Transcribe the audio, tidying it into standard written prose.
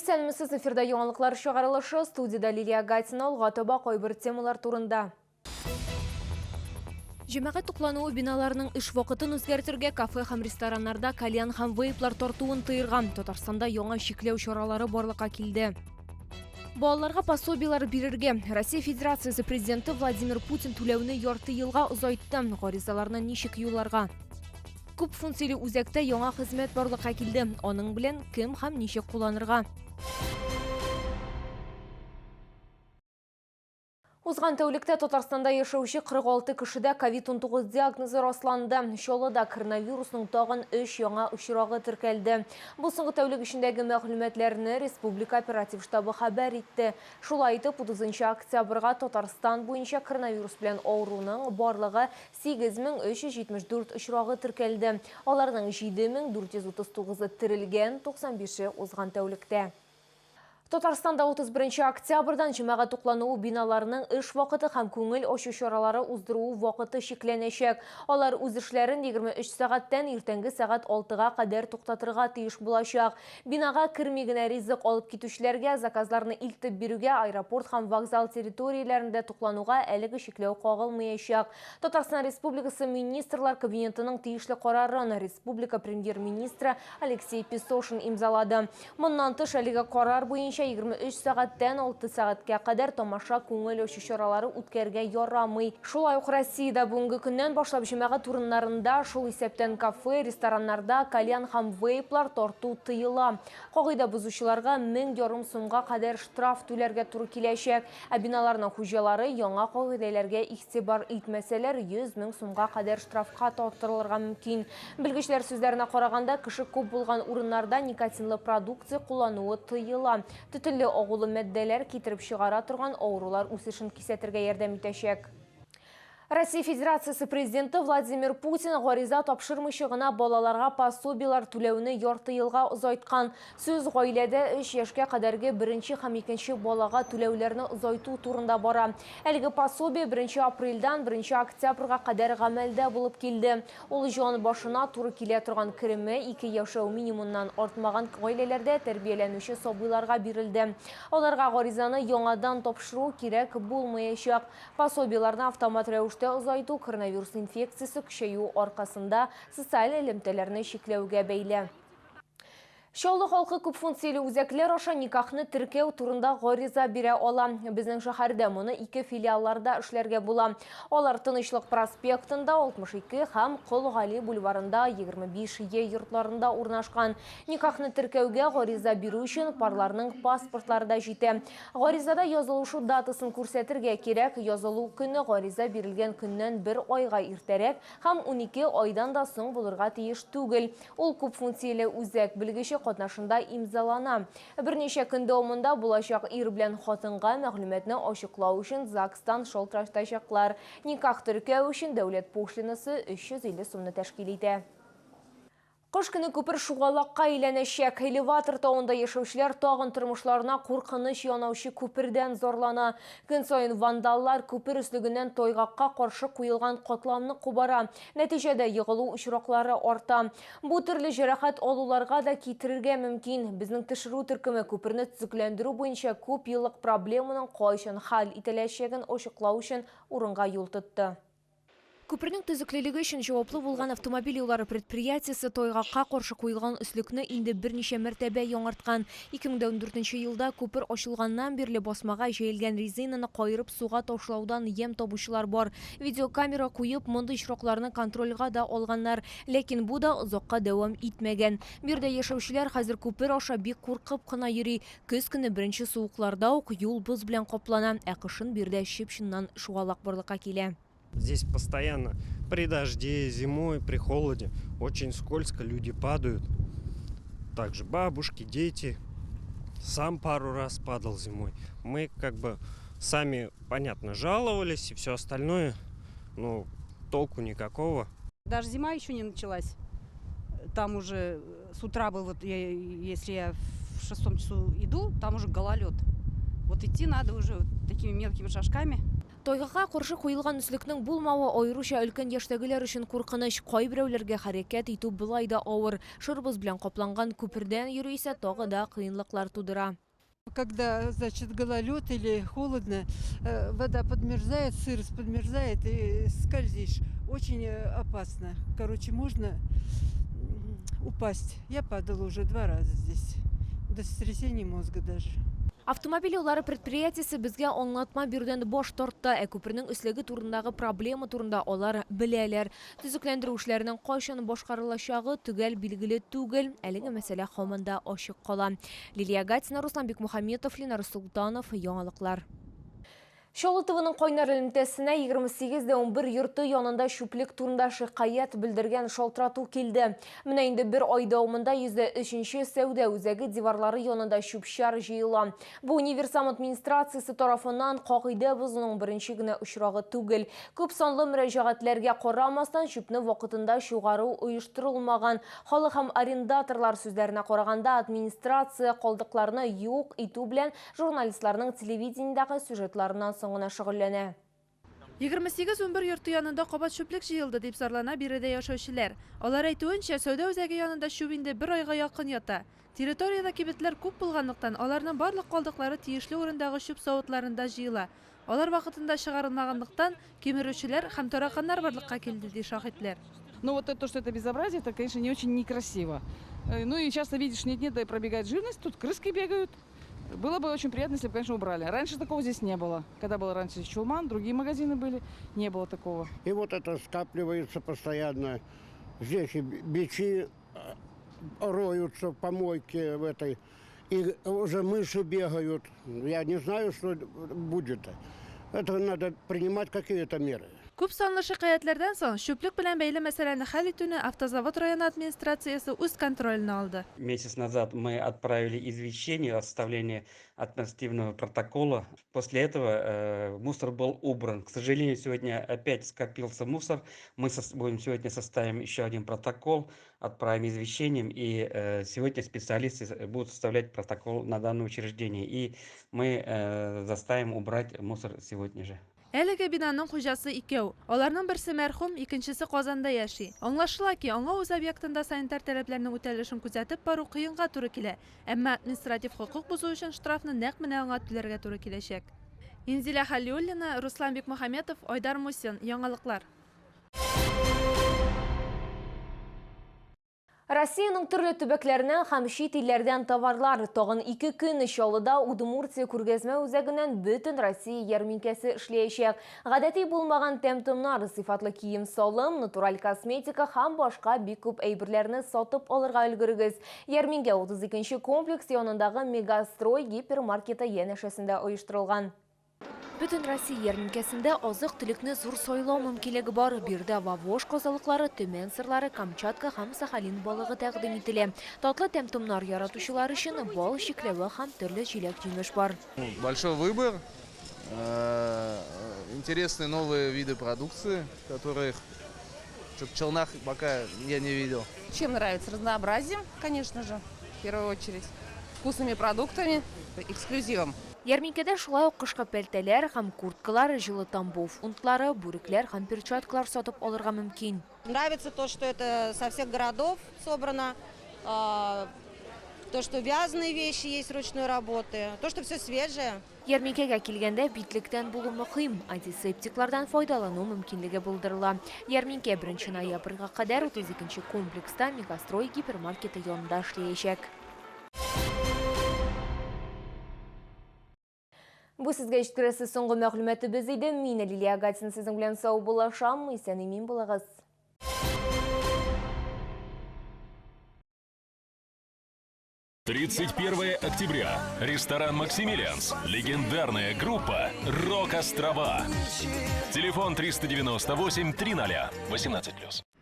Исәнмесез, эфирда яңалыклар чыгарылышы, студиядә Лилия Гатина, алга таба кайбер темалар турында. Җәмәгать туклануы биналарының эш вакытын үзгәртергә, кафе һәм рестораннарда кальян һәм вейплар тартуын тыерга. Татарстанда яңа чикләү чаралары барлыкка килде. Балаларга пособиеләр бирергә. Россия Федерациясе Президенты Владимир Путин түләүне ярты елга озайтты. Гаризаларны ничек юлларга? Күп функцияле үзәктә яңа хезмәт барлыкка килде. Аның белән кем һәм ничек кулланырга? Узган тәүлектә Татарстанда яшәүче 46 кешедә ковид-19 диагнозы расланды. Чаллыда коронавирусның тагын өч яңа очрагы теркәлде. Бу соңгы тәүлек эчендәге мәгълүматларны республика оператив штабы хәбәр итте. Шулай итеп, 30 октябрьгә Татарстан буенча коронавирус белән авыруның барлыгы 8374 очрагы теркәлде. Аларның 7439-ы терелгән, 95-е узган тәүлектә. Татарстанда 31 октябрьдән җәмәгать туклануы биналарының эш вакыты һәм күңел ачу чаралары уздыруы вакыты чикләнәчәк. Алар үз эшләрен 23 сәгатьтән иртәнге сәгать 6-га кадәр туктатырга тиеш булачак. Бинага керми генә ризык алып китүчеләргә, заказларны илтеп бирүгә, аэропорт һәм вокзал территорияләрендә туклануга әлеге чикләү кагылмаячак. Татарстан Республикасы Министрлар Кабинетының тиешле карарын республика Премьер-министры Алексей Песошин имзалады. Моннан тыш, әлеге карар буенча 23 сәгатьтән 6 сәгатькә кадәр тамаша күңел ачу чаралары үткәрергә ярамый. Шулай ук Россиядә бүгенге көннән башлап җәмәгать урыннарында, шул исәптән кафе, рестораннарда кальян һәм вейплар тарту тыела. Кагыйдә бозучыларга 1500 сумга кадәр штраф түләргә туры киләчәк. Ә биналарның хуҗалары яңа кагыйдәләргә игътибар итмәсәләр, 100 мең сумга кадәр штрафка тартылырга мөмкин. Белгечләр сүзләренә караганда, кеше күп булган урыннарда никотинлы продукция куллануы тыела. Төтенле агулы матдәләр китереп чыгара торган авырулар үсешен кисәтергә ярдәм итәчәк. Россия Федерациясе Президенты Владимир Путин гариза тапшырмыйча гына балаларга пособиеләр түләүне ярты елга озайткан. Сүз гаиләдә өч яшькә кадәрге беренче һәм икенче балага түләүләрне озайту турында бара. Әлеге пособие 1 апрельдән 1 октябрьгә кадәр гамәлдә булып килде. Ул җан башына туры килә торган кереме ике яшәү минимумыннан артмаган гаиләләрдә тәрбияләнүче сабыйларга бирелде. Аларга гаризаны яңадан тапшыру кирәк булмаячак. Пособиеләрне автомат рәвештә озайту коронавирус инфекциясе көчәюе аркасында социаль элемтәләрне чикләүгә бәйле. Чаллы халкы күпфункцияле үзәкләр аша никахны теркәү турында гариза бирә ала. Безнең шәһәрдә моны ике филиалларда эшләргә була. Алар Тынычлык проспектында 62 һәм Кол Гали бульварында 25 Е йортларында урнашкан. Никахны теркәүгә гариза бирү өчен парларның паспортлары да җитә. Гаризада язылышу датасын күрсәтергә кирәк, язылу көне гариза бирелгән көннән бер айга иртәрәк һәм 12 айдан да соң булырга тиеш түгел. Ул күпфункцияле үзәк белгече катнашында имзалана. Берничә көн дәвамында булачак ир белән хатынга мәгълүматны ачыклау өчен ЗАГСтан шалтыратачаклар. Никах теркәү өчен дәүләт пошлинасы 350 сумны тәшкил итә. Кыш көне күпер шугалакка әйләнәчәк. Элеватор тавында яшәүчеләр тагын тормышларына куркыныч янаучы күпердән зарлана. Көн саен вандаллар күпер өслегеннән тайгакка каршы куелган катламны кубара. Нәтиҗәдә егылу очраклары арта. Бу төрле җәрәхәт алуларга да китерергә мөмкин. Безнең төшерү төркеме күперне төзекләндерү буенча күп еллык проблеманың кайчан хәл ителәчәген ачыклау өчен урынга юл тотты. Күпернең төзеклелеге өчен җаваплы булган автомобиль юллары предприятиесе тайгакка каршы куелган өслекне инде берничә мәртәбә яңарткан. 2014 елда күпер ачылганнан бирле басмага җәелгән резинаны каерып суга ташлаудан ямь табучылар бар. Видеокамера куеп, мондый очракларны контрольгә да алганнар. Ләкин бу да озакка дәвам итмәгән. Биредә яшәүчеләр хәзер күпер аша бик куркып кына йөри. Көз көне беренче суыкларда ук юл боз белән каплана, ә кышын биредә чып-чыннан шугалак барлыкка килә. Здесь постоянно при дожде, зимой, при холоде очень скользко, люди падают. Также бабушки, дети. Сам пару раз падал зимой. Мы как бы сами, понятно, жаловались и все остальное, но толку никакого. Даже зима еще не началась. Там уже с утра был, вот я, если я в 6 часу иду, там уже гололед. Вот идти надо уже вот такими мелкими шажками. Тайгага каршы куелган өслекнең булмавы аеруча өлкән яшьтәгеләр өчен куркыныч. Кайберәүләргә хәрәкәт итү болай да авыр. Шыр боз белән капланган күпердән йөрү исә тагы да кыенлыклар тудыра. Когда, значит, гололед или холодно, вода подмерзает, сырость подмерзает и скользишь. Очень опасно. Короче, можно упасть. Я падала уже 2 раза здесь. До сотрясения мозга даже. Автомобиль юллары предприятиесе безгә аңлатма бирүдән баш тартты. Ә күпернең өслеге турындагы проблема турында алар беләләр. Төзекләндерү эшләренең кайчан башкарылачагы төгәл билгеле түгел. Әлеге мәсьәлә һаман да ачык кала. Лилия Гатина, Руслан Бикмухаметов, Ленар Султанов, Яңалыклар. Чаллы ТВның кайнар элемтәсенә 28-11 йорты янында чүплек турында шикаять белдергән шалтырату килде. Менә инде бер ай дәвамында 103 сәүдә үзәге диварлары янында чүп-чар җыела. Бу универсам администрациясе тарафыннан кагыйдә бозуның беренче генә очрагы түгел. Күп санлы мөрәҗәгатьләргә карамастан чүпне вакытында чыгару оештырылмаган. Халык һәм арендаторлар сүзләренә караганда администрация калдыкларны юк итү белән журналистларның телевидениедәге сюжетларыннан соң гына шөгыльләнә. 28-11 йорты янында кабат чүплек җыелды дип зарлана биредә яшәүчеләр. Алар әйтүенчә, сәүдә үзәге янында чүп инде бер айга якын ята. Территориядә кибетләр күп булганлыктан, аларның барлык калдыклары тиешле урындагы чүп савытларында җыела. Алар вакытында чыгарылмаганлыктан, кимерүчеләр һәм тараканнар барлыкка килде, ди шаһитләр. Ну вот это, то, что это безобразие, это, конечно, не очень некрасиво. Ну и часто видишь, нет-нет, да и пробегает живность, тут крыски бегают. Было бы очень приятно, если бы, конечно, убрали. Раньше такого здесь не было. Когда был раньше Чулман, другие магазины были, не было такого. И вот это скапливается постоянно. Здесь и бичи роются в помойке в этой. И уже мыши бегают. Я не знаю, что будет. Это надо принимать какие-то меры. Күп санлы шикаятьләрдән соң чүплек белән бәйле мәсьәләне хәл итүне Автозавод районы администрациясе үз контроленә алды. Месяц назад мы отправили извещение о составлении административного протокола. После этого мусор был убран. К сожалению, сегодня опять скопился мусор. Мы будем сегодня составим еще один протокол, отправим извещением, и сегодня специалисты будут составлять протокол на данное учреждение. И мы заставим убрать мусор сегодня же. Әлеге бинаның хуҗасы икәү. Аларның берсе мәрхүм, икенчесе Казанда яши. Аңлашыла ки, аңа үз объектында санитар таләпләрнең үтәлешен күзәтеп бару кыенга туры килә. Әмма административ хокук бозу өчен штрафны нәкъ менә аңа түләргә туры киләчәк. Инзилә Халиуллина, Руслан Бикмухаметов, Айдар Мусин. Яңалыклар. Россиянең төрле төбәкләреннән һәм чит илләрдән товарлар тагын 2 көн Чаллыда Удмуртия күргәзмә үзәгеннән бөтен Россия ярминкәсе эшләячәк. Гадәти булмаган тәм-томнар, сыйфатлы кием-салым, натураль косметика һәм башка бик күп әйберләрне сатып алырга өлгерегез. Ярминкә 32 комплекс янындагы Мегастрой гипермаркеты янәшәсендә оештырылган. Бөтен Россия ярминкәсендә азык-төлекне зур сайлау мөмкинлеге бар. Биредә Вавош казалыклары, Төмән сырлары, Камчатка һәм Сахалин балыгы тәкъдим ителә. Татлы тәм-томнар яратучылар өчен бал, чикләвек һәм төрле җиләк-җимеш бар. Большой выбор, интересные новые виды продукции, которых в Челнах пока я не видел. Чем нравится? Разнообразием, конечно же, в первую очередь, вкусными продуктами, эксклюзивом. Ярминкәдә шулай ук кышкы пәлтәләр һәм курткалар, җылы Тамбов унтлары, бүрекләр һәм перчаткалар сатып алырга мөмкин. Нравится то, что это со всех городов собрано, то, что вязаные вещи есть ручной работы, то, что все свежее. Ярминкәгә килгәндә битлектән булу мөһим, антисептиклардан файдалану мөмкинлеге булдырыла. Ярминкә 1 ноябрьгә кадәр 32 комплекста Мегастрой гипермаркеты янында эшләячәк. Бу сезгә җиткерәсе соңгы мәгълүматыбыз иде. Мин Лилия Гатина сезнең белән саубуллашам. Исән-имин булыгыз. 31 октября. Ресторан «Максимилианс». Легендарная группа «Рок-острова». Телефон 398 300 18+.